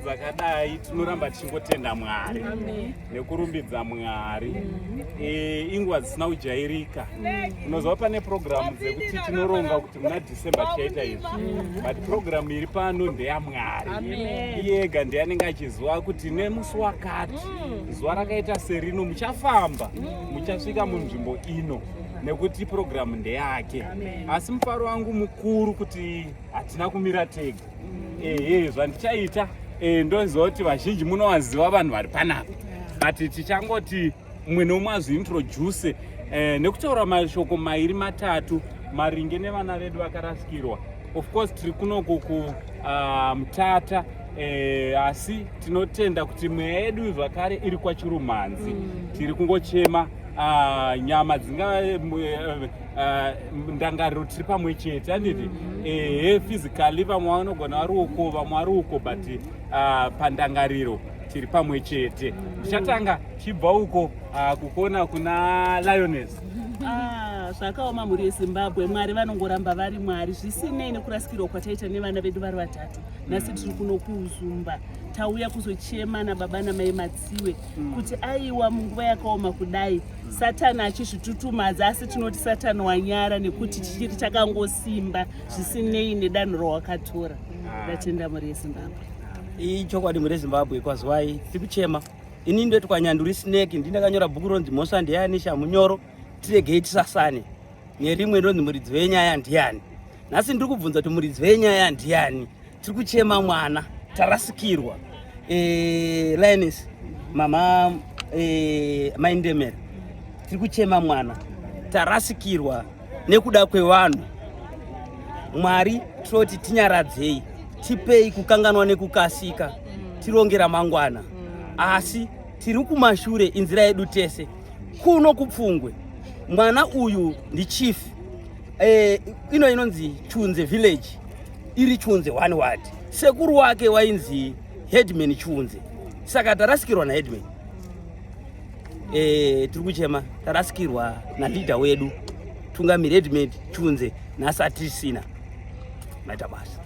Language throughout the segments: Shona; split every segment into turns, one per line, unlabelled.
Dzakadai tinoramba tichingotenda Mwari nekurumbidza Mwari. E, inguva dzisina kujairika. Unoziva pane purogiramu dzekuti tinoronga kuti muna December tichaita izvi, but purogiramu iri pano ndeyaMwari. Iye ega ndiye anenge achiziva kuti nemusi wakati zuva rakaita serino muchafamba, muchasvika munzvimbo ino nekuti purogiramu ndeyake. Asi mufaro wangu mukuru kuti hatina kumira tega. Ehe, zvandichaita ndoziva kuti vazhinji munovaziva vanhu vari panapa, but tichangoti mumwe neumwe azviintroduce nekutaura mashoko mairi matatu maringe nevana vedu vakarasikirwa. Of course tiri kunoku kuMutata, asi tinotenda kuti mweya yedu zvakare iri kwaChirumhanzi. Tiri kungochema nyama dzinga ndangariro tiri pamwe chete, handiti? Ehe, physically vamwe vanogona vari uko, vamwe vari uko, but pandangariro tiri pamwe chete. Ndichatanga chibva uko kukona kuna Lioness.
Ah, zvakaoma mhuri yeZimbabwe. Mwari vanongoramba vari Mwari zvisinei nekurasikirwa kwataita nevana vedu vari vatatu. Nhasi tiri kuno kuUzumba, tauya kuzochema nababa namai Matsiwe kuti aiwa, munguva yakaoma kudai, Satani achizvitutumadza, asi tinoti Satani wanyara nekuti tichiri takangosimba zvisinei nedanho rawakatora. Ndatenda, mhuri yeZimbabwe.
Ichokwadi, mhuri yeZimbabwe, kwazwai. Tiri kuchema. Ini ndoitwa Nyanduri Snake, ndini ndakanyora bhuku ronzi "Mhosva Ndeyani Shamunyoro Tiregei Tisasane", nerimwe rinonzi "Muridzi Wenyaya Ndiani". Nhasi ndiri kubvunza kuti muridzi wenyaya ndiani? Tiri kuchema mwana tarasikirwa. Lioness, mama Maindemera, tiri kuchema mwana tarasikirwa nekuda kwevanhu. Mwari, tinoti tinyaradzei, tipei kukanganwa nekukasika, tirongera mangwana. Asi tiri kumashure, inzira yedu tese kuno kuPfungwe. Mwana uyu ndichief ino inonzi Chunze village, iri Chunze one ward. Sekuru wake wainzi Headman Chunze, saka tarasikirwa naheadman. Tiri kuchema, tarasikirwa naleader wedu, tungamiri Headman Chunze, nhasi atisina. Maita basa.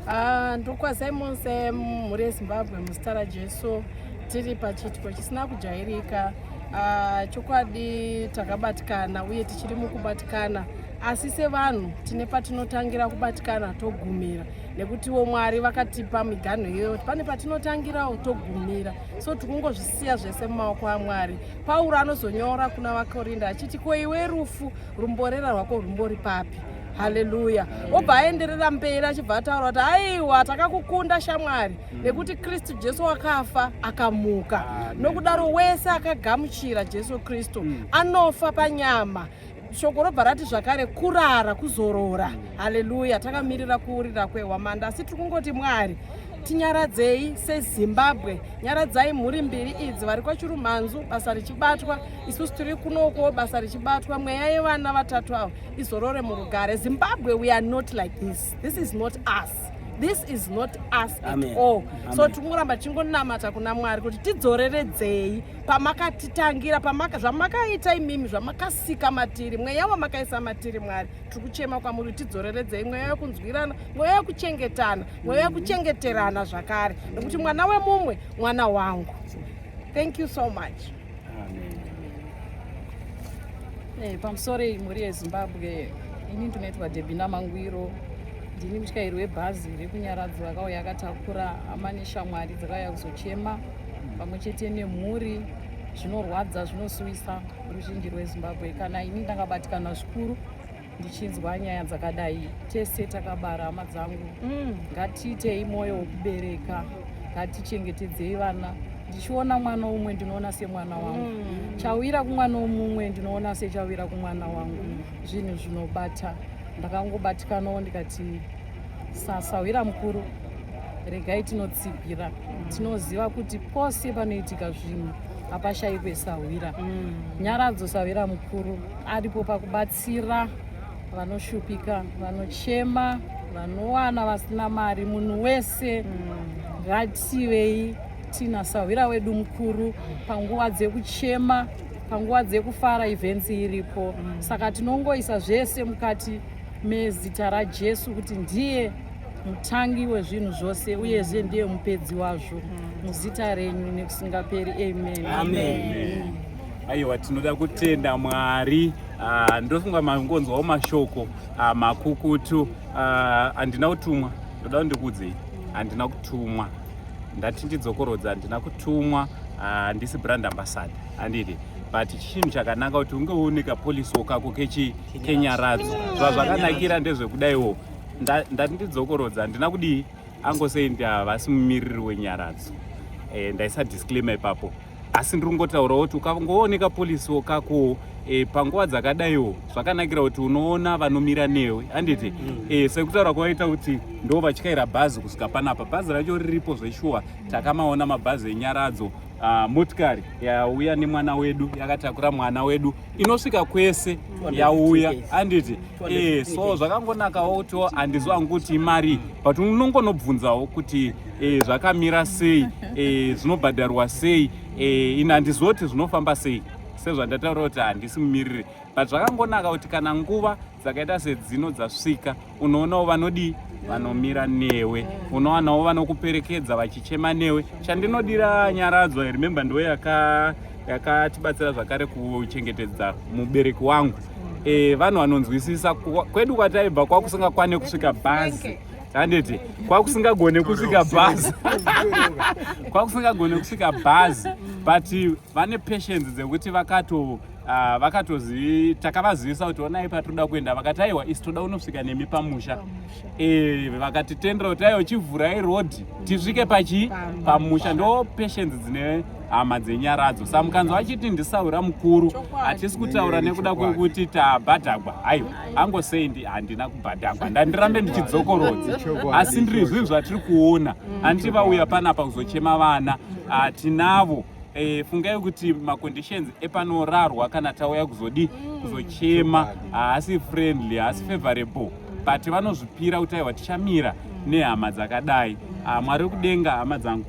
Ah, ndokwazai mose mhuri yeZimbabwe muzita raJesu. Tiri pachiitiko chisina kujairika. Ah, chokwadi takabatikana uye tichiri mukubatikana, asi sevanhu tine patinotangira kubatikana togumira, nekutiwo Mwari vakatipa miganho iyoyo kuti pane patinotangirawo togumira. So tikungozvisiya zvese mumaoko aMwari. Pauro anozonyora kuna vaKorinda achiti, "Ko iwe rufu, rumborera rwako rumbori papi?" Haleluya. Obva aenderera mberi achibva ataura kuti, "Aiwa, takakukunda shamwari, nekuti Kristu Jesu wakafa akamuka." Nokudaro wese akagamuchira Jesu Kristu anofa panyama. Shoko robva rati zvakare kurara kuzorora. Haleluya. Takamirira kuurira kwehwamanda, asi tiri kungoti Mwari tinyaradzei seZimbabwe. Nyaradzai mhuri mbiri idzi, vari kwaChirumhanzu basa richibatwa, isusu tiri kunoko basa richibatwa. Mweya yevana vatatu ava izorore murugare. Zimbabwe, we are not like this. This is not us, this is not us at
Amen.
all. So
Amen.
tikungoramba tichingonamata kuna Mwari kuti tidzoreredzei pamakatitangira, pamaka zvamakaita imimi, zvamakasika matiri, mweya wamakaisa matiri. Mwari, tiri kuchema kwamuri, tidzoreredzei mweya wekunzwirana, mweya wekuchengetana, mweya wekuchengeterana zvakare, nekuti mwana wemumwe mwana wangu. Thank you so much.
Amen.
Pamusoro iyi mhuri yeZimbabwe, ini ndinoitwa Debina Mangwiro, ndini mutyairi webhazi rekuNyaradzo akauya akatakura hama neshamwari dzakauya kuzochema pamwe chete nemhuri. Zvinorwadza, zvinosuwisa ruzhinji rweZimbabwe. Kana ini ndakabatikana zvikuru ndichinzwa nyaya dzakadai. Tese takabara, hama dzangu. Ngatiitei mwoyo wekubereka, ngatichengetedzei vana. Ndichiona mwana umwe ndinoona semwana wangu, chawira kumwana mumwe ndinoona sechawira kumwana wangu. Zvinhu zvinobata. Ndakangobatikanawo ndikati sasahwira mukuru, regai tinotsigira. Tinoziva kuti pose panoitika zvinhu hapashayikwe sahwira. Nyaradzo sahwira mukuru aripo pakubatsira vanoshupika, vanochema, vanowana vasina mari, munhu wese. Ngativei tina sahwira wedu mukuru panguva dzekuchema, panguva dzekufara, events iripo. Saka tinongoisa zvese mukati mezita raJesu kuti ndiye. Mutangi wezvinhu zvose uyezve ndiye mupedzi wazvo. Muzita renyu nekusingaperi. Amen.
Amen. Aiwa, tinoda kutenda Mwari. Ndofunga mangonzwawo mashoko makukutu. Handina kutumwa, ndoda kundikudzei, handina kutumwa. Ndati ndidzokorodza, handina kutumwa, handisi brand ambassador, handidi, but chinhu chakanaka kuti unge une kapolisiwo kako kechi kenyaradzo. Zvazvakanakira ndezvekudaiwo, ndati ndidzokorodza, handina kudii, angosei ndi havasi mumiriri wenyaradzo. Ndaisa disclaimer ipapo, asi ndiri kungotaurawo kuti ukangooneka polisiwo kako panguva dzakadaiwo, zvakanakira kuti unoona vanomira newe, handiti? Sekutaura kwaita kuti ndo vatyaira bhazi kusvika panapa, bhazi racho riripo zveshuwa, takamaona mabhazi enyaradzo. Motikari yauya nemwana wedu, yakatakura mwana wedu, inosvika kwese yauya, handiti? So zvakangonakawo kutiwo handizo angu kuti imari, but unongonobvunzawo kuti zvakamira sei, zvinobhadharwa sei. Ini handizoti zvinofamba sei, sezvandataura kuti handisi mumiriri, but zvakangonaka kuti kana nguva dzakaita sedzino dzasvika, unoonawo vanodii, vanomira newe, unowanawo vanokuperekedza vachichema newe. Chandinodira Nyaradzo, I remember ndo yakatibatsira zvakare kuchengetedza mubereki wangu. Vanhu vanonzwisisa kwedu kwataibva kwakusingakwane kusvika bhazi, handiti? Kwakusingagone kusvika bhazi, kwakusingagone kusvika bhazi, but vane patience dzekuti vakatozi takavazivisa kuti onai patoda kuenda, vakati aiwa, isi toda kunosvika nemi pamusha. Vakatitendera kuti aiwa, chivhurai rodhi tisvike pachi pamusha. Ndo patience dzine hama dzenyaradzo. Saka mukanzwa vachiti ndisaura mukuru, hatisi kutaura nekuda kwekuti tabhadhagwa, aiwa, angosei ndi handina kubhadhagwa, ndandirambe ndichidzokorodza, asi ndiri zvinhu zvatiri kuona. Handiti vauya panapa kuzochema vana? Tinavo. Fungai kuti maconditions epanorarwa kana tauya kuzodi kuzochema haasi friendly, haasi favorable, but vanozvipira kuti aiwa, tichamira nehama dzakadai. Mwari wekudenga, hama dzangu,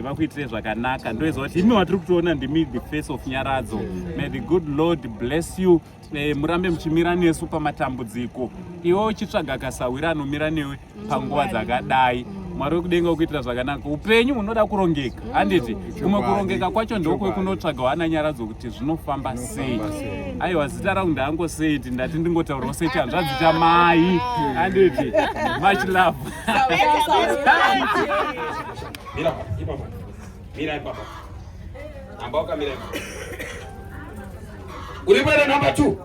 vakuitire zvakanaka. Ndoiziva kuti imi watiri kutoona ndimi the face of Nyaradzo. May the good Lord bless you. Murambe muchimira nesu pamatambudziko. Iwe uchitsvaga kasawira anomira newe panguva dzakadai, Mwari wekudenga ukuitira zvakanaka. Upenyu hunoda kurongeka, handiti? Kumwe kurongeka kwacho ndokwekunotsvaga wana Nyaradzo kuti zvinofamba sei. Aiwa, zita rangu ndaangosei, ndati ndingotaurawo sechanzvadzi chamai, handiti? Much love.
Mira ipapo. Mira ipapo. Amba wakamira ipapo. Uri mwene number 2.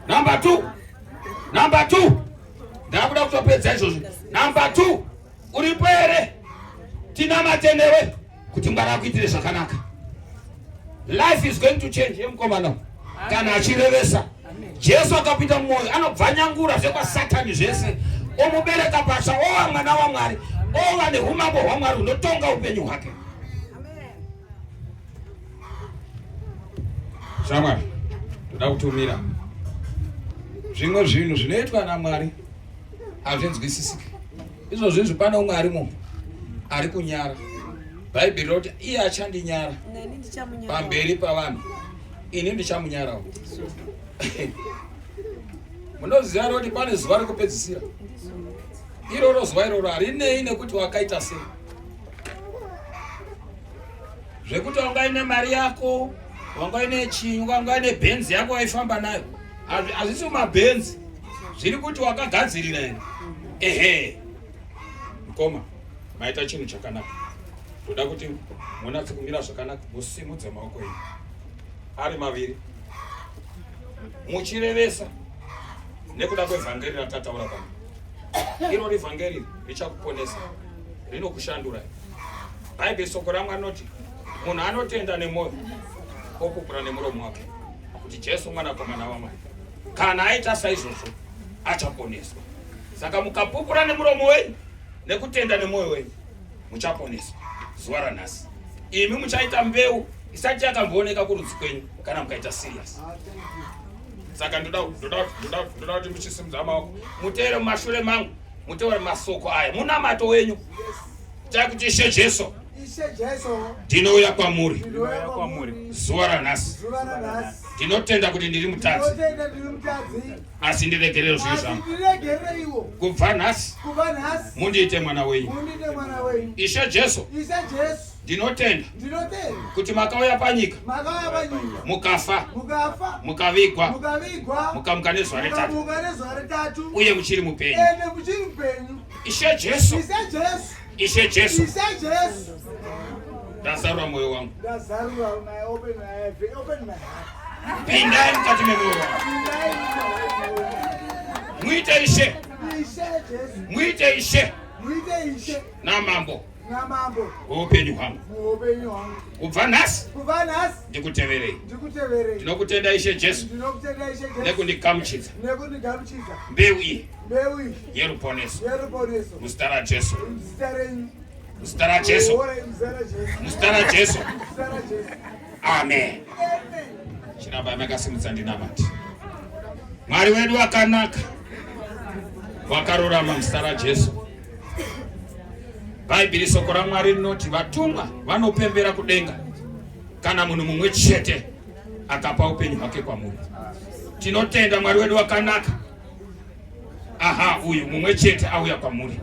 Number 2. Number 2. Ndakuda kutopedza izvozvo. Number 2. Uripo here? Tinamate newe kuti Mwari akuitire zvakanaka. Life is going to change yemukomana kana achirevesa. Jesu akapinda mumwoyo, anobvanyangura zvekwaSatani zvese, omubereka patsva, ova mwana waMwari, ova neumambo hwaMwari hunotonga upenyu hwake. Shamwari, toda kutumira zvimwe zvinhu zvinoitwa naMwari hazvinzwisisiki. Izvozvo izvi, pane umwe arimo ari kunyara. Bhaibheri rinoti iye achandinyara pamberi pavanhu, ini ndichamunyarawo. Munoziva kuti pane zuva rekupedzisira. Iroro zuva iroro harinei nekuti wakaita sei, zvekuti wanga ine mari yako, wanga ine chinyi, wanga ine bhenzi yako waifamba nayo, hazvisi mabhenzi, zviri kuti wakagadzirira here. Ehe, mukoma, maita chinhu chakanaka. Toda kuti munatse kumira zvakanaka, musimudze maoko enyu ari maviri muchirevesa nekuda kwevhangeri ratataura pano. Iro rivhangeri richakuponesa, rinokushandura. Bhaibheri, soko raMwari rinoti munhu anotenda nemwoyo opupura nemuromo wake kuti Jesu mwanakomana waMwari, kana aita saizvozvo achaponeswa. Saka mukapupura nemuromo wenyu nekutenda nemwoyo wenyu, muchaponeswa zuva ranhasi. Imi muchaita mbeu isati yakambooneka kurudzi kwenyu kana mukaita serious. Saka ndoda kuti muchisimudza maoko, muteere mumashure mangu, muteure masoko aya munamato wenyu. Tai kuti, Ishe Jesu.
Ishe Jesu,
ndinouya kwamuri
ndinouya kwamuri
zuva ranhasi.
Zuva ranhasi.
Ndinotenda kuti ndiri mutadzi.
Ndinotenda ndiri mutadzi.
Asi ndiregerere zvivi
Asi
zvangu.
ndiregerereiwo.
Kubva nhasi
Kubva nhasi
mundiite mwana wenyu.
mundiite mwana wenyu.
Ishe Jesu,
Ishe Jesu,
ndinotenda
ndinotenda
kuti makauya panyika
makauya panyika
mukafa
mukafa
mukavigwa
mukavigwa
mukamuka nezuva retatu
mukamuka nezuva retatu
uye muchiri mupenyu.
ende muchiri mupenyu.
Ishe Jesu,
Ishe Jesu,
Ishe Jesu,
Ishe Jesu,
ndazarura mwoyo wangu.
ndazarura my open my heart, open my heart.
Pindai mukati memwoyo wangu.
Pindai mukati memwoyo.
Muite Ishe,
Ishe Jesu,
muite Ishe
muite Ishe
namambo
namambo
weupenyu hwangu.
muupenyu hwangu.
Kubva nhasi
Kubva nhasi
ndikuteverei.
ndikuteverei.
Ndinokutenda Ishe Jesu
Ndinokutenda Ishe Jesu
nekundigamuchidza
nekundigamuchidza
mbeu iyi
mbeu iyi
yeruponeso
yeruponeso
muzita raJesu,
muzita renyu.
muzita raJesu,
Ore muzita raJesu.
muzita raJesu.
Muzita raJesu.
Amen.
Amen.
Chiramba makasimudza ndinamati. Mwari wedu wakanaka, wakarurama muzita raJesu. Bhaibheri soko raMwari rinoti vatumwa vanopembera kudenga kana munhu mumwe chete akapa upenyu hwake kwamuri. Tinotenda Mwari wedu wakanaka. Aha, uyu mumwe chete auya kwamuri.